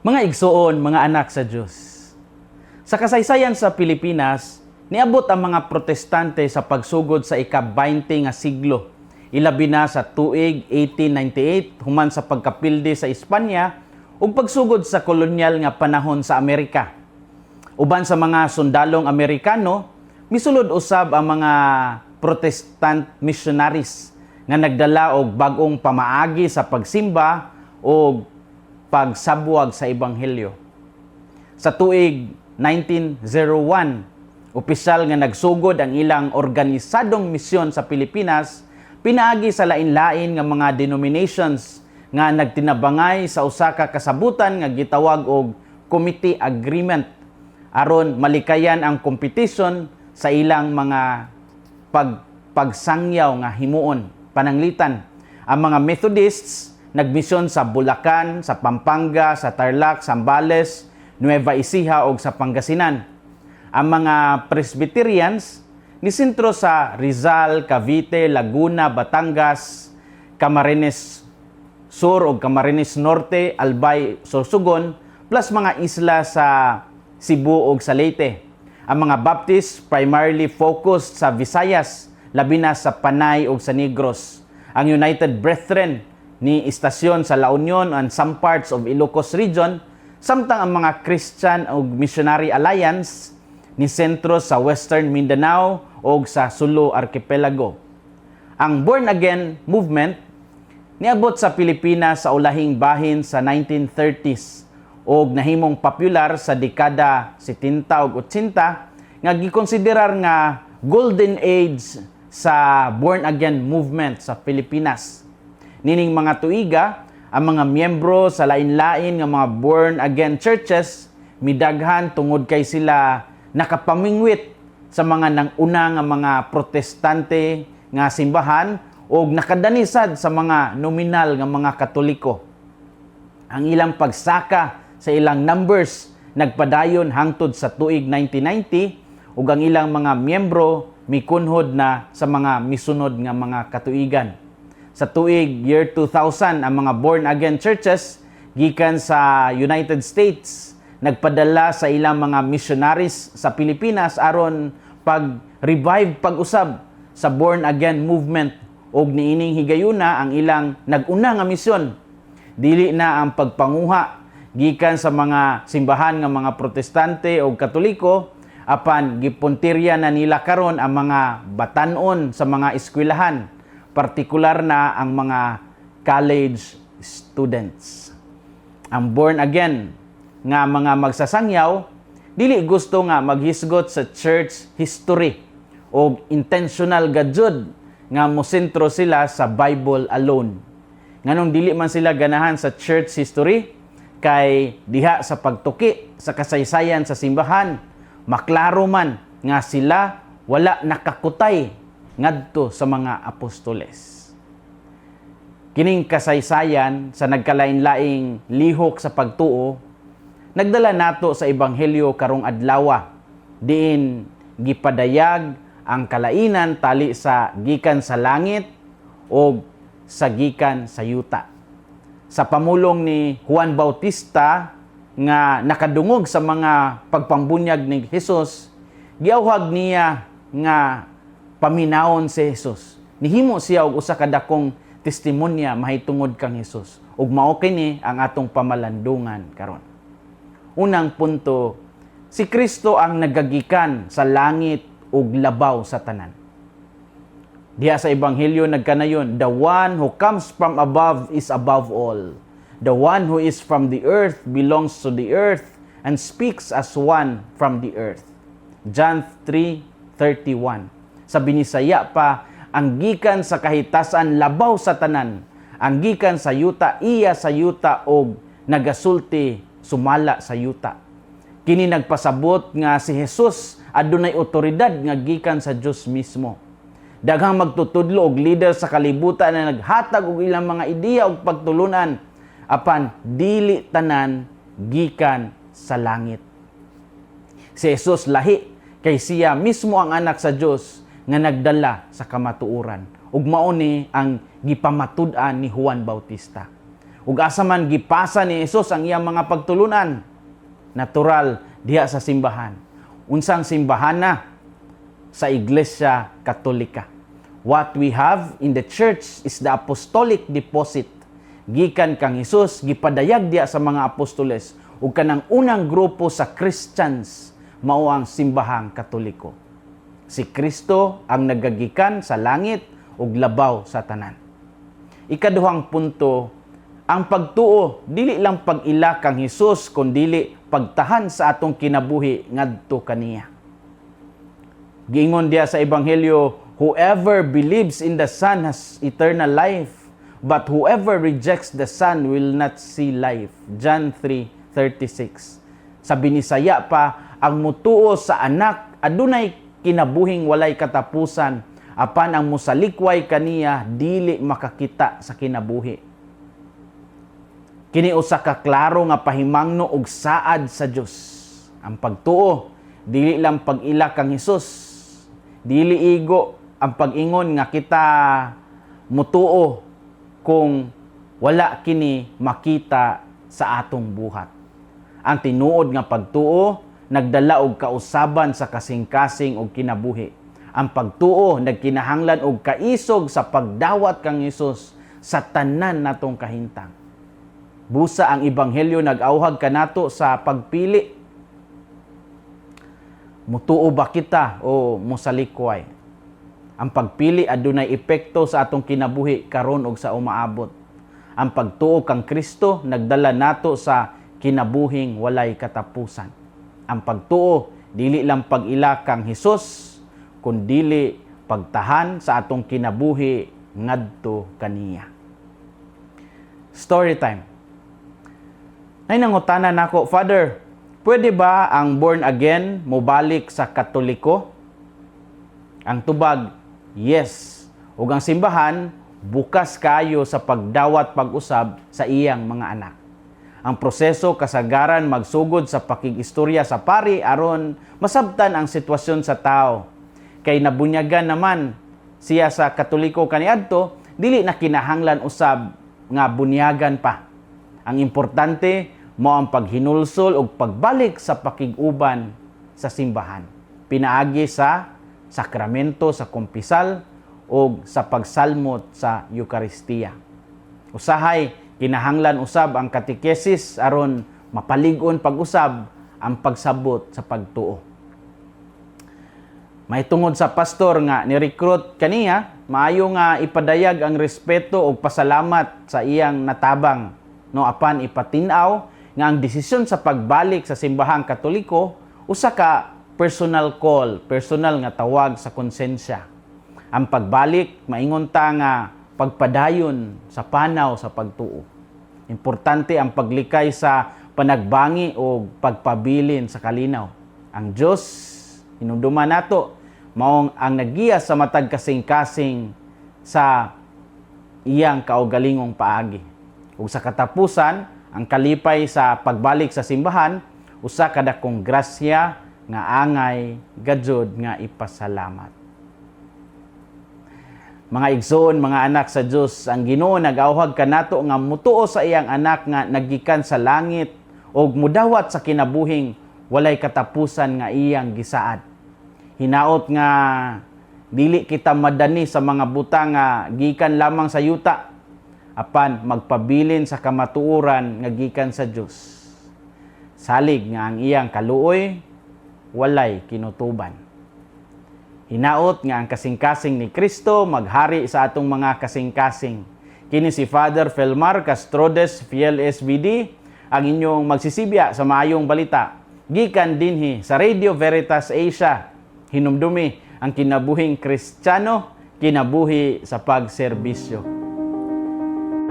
Mga igsuon, mga anak sa Dios. Sa kasaysayan sa Pilipinas, niabot ang mga Protestante sa pagsugod sa ika-20 nga siglo. Ilabi na sa tuig 1898 human sa pagkapildi sa Espanya ug pagsugod sa kolonyal nga panahon sa Amerika. Uban sa mga sundalong Amerikano, misulod usab ang mga Protestant missionaries nga nagdala og bag-ong pamaagi sa pagsimba o pagsabwag sa ebanghelyo. Sa tuig 1901, opisyal nga nagsugod ang ilang organisadong misyon sa Pilipinas pinaagi sa lain-lain nga mga denominations nga nagtinabangay sa usa ka kasabutan nga gitawag og Committee Agreement aron malikayan ang competition sa ilang mga pagsangyaw nga himuon. Pananglitan, ang mga Methodists nagmisyon sa Bulacan, sa Pampanga, sa Tarlac, Zambales, Nueva Ecija ug sa Pangasinan. Ang mga Presbyterians nisentro sa Rizal, Cavite, Laguna, Batangas, Camarines Sur ug Camarines Norte, Albay, Sorsogon, plus mga isla sa Cebu ug sa Leyte. Ang mga Baptist primarily focused sa Visayas, labi na sa Panay ug sa Negros. Ang United Brethren ni istasyon sa La Union and some parts of Ilocos Region, samtang ang mga Christian ug Missionary Alliance ni sentro sa Western Mindanao ug sa Sulu Archipelago. Ang Born Again movement niabot sa Pilipinas sa ulahing bahin sa 1930s og nahimong popular sa dekada 70 ug 80 nga gikonsiderar nga golden age sa Born Again movement sa Pilipinas. Nining mga tuiga, ang mga miyembro sa lain-lain nga mga born again churches midaghan tungod kay sila nakapamingwit sa mga nang-una nga mga Protestante nga simbahan o nakadanisad sa mga nominal nga mga Katoliko. Ang ilang pagsaka sa ilang numbers nagpadayon hangtod sa tuig 1990 ug ang ilang mga miyembro mikunhod na sa mga misunod nga mga katuigan. Sa tuig year 2000, ang mga born again churches gikan sa United States nagpadala sa ilang mga missionaries sa Pilipinas aron pag-revive pag-usab sa born again movement, ug niining higayuna ang ilang nag-una nga misyon dili na ang pagpanguha gikan sa mga simbahan nga mga Protestante o Katoliko, apan gipuntirya na nila karon ang mga batanon sa mga eskwelahan, partikular na ang mga college students. Ang born again nga mga magsasangyaw dili gusto nga maghisgot sa church history o intentional gajud nga mosentro sila sa Bible alone. Nganong dili man sila ganahan sa church history? Kay diha sa pagtuki sa kasaysayan sa simbahan, maklaro man nga sila wala nakakutay ngadto sa mga apostoles. Kining kasaysayan sa nagkalain-laing lihok sa pagtuo nagdala nato sa ebanghelyo karong adlawa, diin gipadayag ang kalainan tali sa gikan sa langit o sa gikan sa yuta. Sa pamulong ni Juan Bautista nga nakadungog sa mga pagpambunyag ni Jesus, giawhag niya nga paminawon si Jesus. Nihimo siya og usa ka dakong testimonya mahitungod kang Jesus. Ug mao kini ang atong pamalandungan karon. Unang punto, si Kristo ang nagagikan sa langit ug labaw sa tanan. Diha sa Ebanghelyo nagkanayon, "The one who comes from above is above all. The one who is from the earth belongs to the earth and speaks as one from the earth." John 3:31. Sa Binisaya pa, ang gikan sa kahitasan labaw sa tanan. Ang gikan sa yuta iya sa yuta og nagasulti sumala sa yuta. Kini nagpasabot nga si Jesus adunay otoridad nga gikan sa Dios mismo. Daghang magtutudlo og leader sa kalibutan na naghatag og ilang mga ideya og pagtulunan, apan dili tanan gikan sa langit. Si Jesus lahi kay siya mismo ang anak sa Dios nga nagdala sa kamatuoran. Ug mao ni ang gipamatud-an ni Juan Bautista. Ug asa man gipasa ni Jesus ang iyang mga pagtulunan? Natural, diha sa simbahan. Unsang simbahan na? Sa Iglesia Katolika. What we have in the church is the apostolic deposit. Gikan kang Hesus, gipadayag diha sa mga apostoles ug kanang unang grupo sa Christians mao ang Simbahang Katoliko. Si Kristo ang nagagikan sa langit ug labaw sa tanan. Ikaduhang punto, ang pagtuo dili lang pag-ila kang Hesus kundili pagtahan sa atong kinabuhi ngadto kaniya. Giingon diya sa Ebanghelyo, "Whoever believes in the Son has eternal life, but whoever rejects the Son will not see life." John 3:36. Sa Binisaya pa, ang mutuo sa Anak adunay kinabuhing walay katapusan, apan ang musalikway kaniya dili makakita sa kinabuhi. Kini usa ka klaro nga pahimangno og saad sa Dios. Ang pagtuo dili lang pag-ila kang Hesus. Dili igo ang pag-ingon nga kita mutuo kung wala kini makita sa atong buhat. Ang tinuod nga pagtuo nagdala og kausaban sa kasing-kasing og kinabuhi. Ang pagtuo nagkinahanglan og kaisog sa pagdawat kang Hesus sa tanan natong kahintang. Busa ang Ebanghelyo nag-awhag kanato sa pagpili. Mutuo ba kita o mosalikway? Ang pagpili adunay epekto sa atong kinabuhi karon og sa umaabot. Ang pagtuo kang Kristo nagdala nato sa kinabuhing walay katapusan. Ang pagtuo dili lang pag-ila kang Hesus kundili pagtahan sa atong kinabuhi ngadto kaniya. Story time. Nay nangutana nako, "Father, pwede ba ang born again mobalik sa Katoliko?" Ang tubag, yes. Ug ang simbahan bukas kayo sa pagdawat pag-usab sa iyang mga anak. Ang proseso kasagaran magsugod sa pakig-istorya sa pari aron masabtan ang sitwasyon sa tao. Kay nabunyagan naman siya sa Katoliko kaniadto, dili na kinahanglan usab nga bunyagan pa. Ang importante mao ang paghinulsol og pagbalik sa pakig-uban sa simbahan. Pinaagi sa sakramento sa kumpisal o sa pagsalmot sa Eukaristiya. Usahay kinahanglan usab ang katekesis aron mapalig-on pag-usab ang pagsabot sa pagtuo. Mahitungod sa pastor nga ni-recruit kaniya, maayo nga ipadayag ang respeto ug pasalamat sa iyang natabang, no, apan ipatin-aw nga ang desisyon sa pagbalik sa Simbahang Katoliko usa ka personal call, personal nga tawag sa konsensya. Ang pagbalik maingon ta nga pagpadayon sa panaw sa pagtuo. Importante ang paglikay sa panagbangi o pagpabilin sa kalinaw. Ang Dios, hinumduman nato, maong ang naggiya sa matag kasing-kasing sa iyang kaugalingong paagi. Ug sa katapusan, ang kalipay sa pagbalik sa simbahan usa ka dakong grasya nga angay gajud nga ipasalamat. Mga igsoon, mga anak sa Dios, ang Ginoo nag-awhag kanato nga mutuo sa iyang Anak nga naggikan sa langit ug mudawat sa kinabuhing walay katapusan nga iyang gisaad. Hinaot nga dili kita madani sa mga butang nga gikan lamang sa yuta, apan magpabilin sa kamatuoran nga gikan sa Dios. Salig nga ang iyang kaluoy walay kinutuban. Hinaot nga ang kasing-kasing ni Kristo maghari sa atong mga kasing-kasing. Kini si Father Felmar Castrodes, Fiel SVD, ang inyong magsisibya sa maayong balita. Gikan dinhi sa Radio Veritas Asia. Hinumdumi ang kinabuhing Kristiyano, kinabuhi sa pagserbisyo.